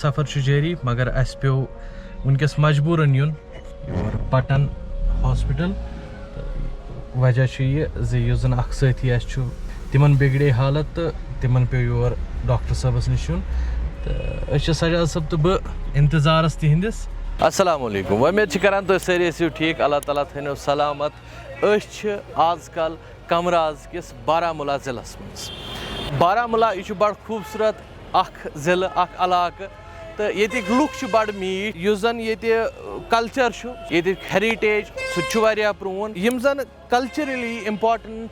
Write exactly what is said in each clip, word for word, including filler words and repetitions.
سفر چھُ جٲری، مگر اَسہِ پیوٚو وٕنکیٚس مجبوٗرَن یُن یور پٹن ہاسپٹل۔ تہٕ وجہ چھُ یہِ زِ یُس زَن اَکھ سٲتھی اَسہِ چھُ، تِمَن بِگڑے حالت تہٕ تِمَن پیوٚو یور ڈاکٹر صٲبَس نِش یُن۔ تہٕ أسۍ چھِ سجاد صٲب تہٕ بہٕ اِنتظارَس تِہِنٛدِس۔ السلام علیکم، وۄمید چھِ کران تُہۍ سٲری ٲسِو ٹھیٖک، اللہ تعالیٰ تھٲینو سلامت۔ أسۍ چھِ آز کل کمراز کِس بارہمولہ ضلعس منٛز۔ بارہمولہ، یہِ چھُ بڑٕ خوٗبصوٗرت اکھ ضلعہٕ، اکھ علاقہٕ، تہٕ ییٚتِکۍ لُکھ چھِ بڑٕ میٖٹھۍ۔ یُس زن ییٚتہِ culture چھُ، ییٚتیُک heritage، سُہ تہِ چھُ واریاہ پرٛون۔ یِم زن culturally important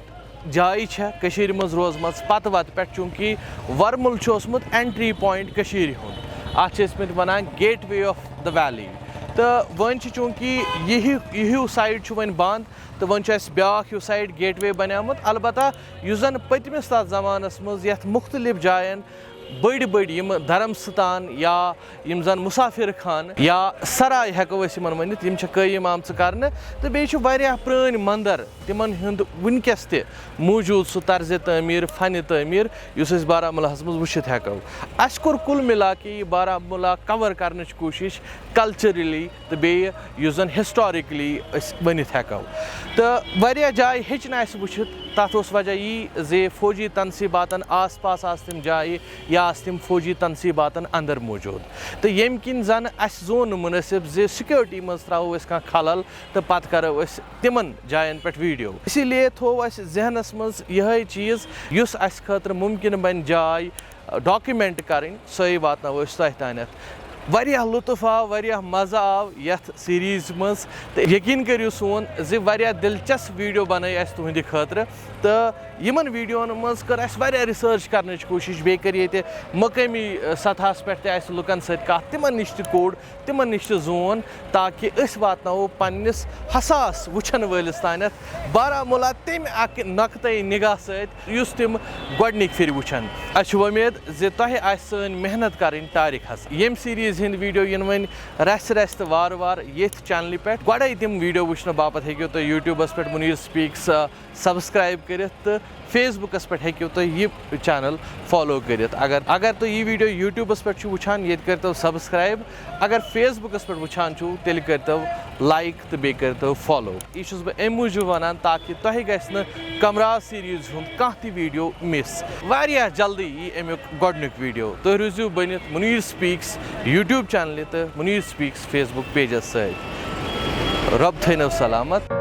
جایہِ چھےٚ کٔشیٖرِ منٛز روزمژ پتہٕ وتہٕ پٮ۪ٹھ، چوٗنٛکہِ ورمُل چھُ اوسمُت entry point کٔشیٖرِ ہُنٛد، اتھ چھِ ٲسمٕتۍ ونان Gateway of the Valley۔ تہٕ وۄنۍ چھِ چوٗنٛکہِ یہِ ہیوٗ، یہِ ہیوٗ side چھُ وۄنۍ بنٛد، تہٕ وۄنۍ چھُ اَسہِ بیٛاکھ ہیوٗ side Gateway بنیومُت۔ البتہ یُس زَن پٔتمِس تَتھ زمانَس منٛز یَتھ مُختٔلِف جایَن بٔڑۍ بٔڑۍ یِم دھرمستان یا یِم زَن مُسافِر خانہٕ یا سراے ہٮ۪کو أسۍ یِمَن ؤنِتھ، یِم چھِ قٲیِم آمژٕ کرنہٕ، تہٕ بیٚیہِ چھِ واریاہ پرٛٲنۍ مَندَر، تِمَن ہُنٛد وٕنکیٚس تہِ موٗجوٗد سُہ طرزِ تعمیٖر، فنِ تعمیٖر، یُس أسۍ بارہمولاہَس منٛز وٕچھِتھ ہٮ۪کو۔ اَسہِ کوٚر کُل مِلا کہِ یہِ بارہمولہ cover کرنٕچ کوٗشِش culturally تہٕ بیٚیہِ یُس زَن historically أسۍ ؤنِتھ ہٮ۪کو۔ تہٕ واریاہ جایہِ ہیٚچہِ نہٕ اَسہِ وٕچھِتھ۔ تَتھ اوس وجہ یی زِ فوجی تنصیٖباتَن آس پاس آسہٕ تِم جایہِ یا آسہٕ تِم فوجی تنصیٖباتَن اندر موٗجوٗد۔ تہٕ ییٚمہِ کِنۍ زَن اَسہِ زون نہٕ مُنٲسِب زِ security منٛز ترٛاوو أسۍ کانٛہہ خلل تہٕ پَتہٕ کَرو أسۍ تِمَن جایَن پٮ۪ٹھ video۔ اسی لیے تھوٚو اَسہِ ذہنَس منٛز یِہوٚے چیٖز، یُس اَسہِ خٲطرٕ مُمکِن بَنہِ جاے document کَرٕنۍ، سۄے واتناوو أسۍ تۄہہِ تانٮ۪تھ۔ واریاہ لطف آو، واریاہ مَزٕ آو یَتھ series منٛز، تہٕ یقیٖن کٔرِو سون زِ واریاہ دِلچسپ video بَنٲے اَسہِ تُہٕنٛدِ خٲطرٕ۔ تہٕ یِمَن videoَن منٛز کٔر اَسہِ واریاہ research کَرنٕچ کوٗشِش، بیٚیہِ کٔر ییٚتہِ مُقٲمی، ٲ، سطحَس پٮ۪ٹھ تہِ اَسہِ لُکَن سۭتۍ کَتھ، تِمَن نِش تہِ کوٚڑ، تِمَن نِش تہِ زون، تاکہِ أسۍ واتناوو پنٛنِس حساس وٕچھَن وٲلِس تانٮ۪تھ بارہمولہ تَمہِ اَکہِ نۄقطَے نِگاہ سۭتۍ، یُس تِم گۄڈٕنِکۍ پھِرِ وٕچھَن۔ اَسہِ چھِ وۄمید زِ تۄہہِ آسہِ سٲنۍ محنت کَرٕنۍ ٹارِک حظ۔ ییٚمہِ series ہِنٛدۍ video یِن وۄنۍ رَژھِ رَژھِ تہٕ وارٕ وارٕ ییٚتھۍ channelہِ پٮ۪ٹھ۔ گۄڈَے تِم video وٕچھنہٕ باپَتھ ہیٚکِو تُہۍ YouTubeَس پٮ۪ٹھ مُنیٖر Speaks، آ، subscribe کٔرِتھ تہٕ Facebookَس پٮ۪ٹھ ہیٚکِو تُہۍ یہِ channel follow کٔرِتھ۔ اگر، اگر تُہۍ یہِ video YouTubeَس پٮ۪ٹھ چھِو وٕچھان، ییٚتہِ کٔرۍتو subscribe۔ اگر Facebookَس پٮ۪ٹھ وٕچھان چھِو، تیٚلہِ کٔرۍتو like تہٕ بیٚیہِ کٔرۍتو follow۔ یہِ چھُس بہٕ اَمہِ موٗجوٗب وَنان تاکہِ تۄہہِ گژھِ نہٕ کمراز series ہُنٛد کانٛہہ تہِ video miss۔ واریاہ جلدی یی اَمیُک گۄڈٕنیُک video۔ تُہۍ روٗزِو بٔنِتھ مُنیٖر Speaks YouTube channelہِ تہٕ مُنیٖر Speaks Facebook pageَس سۭتۍ۔ رۄب تھٲینو سلامت۔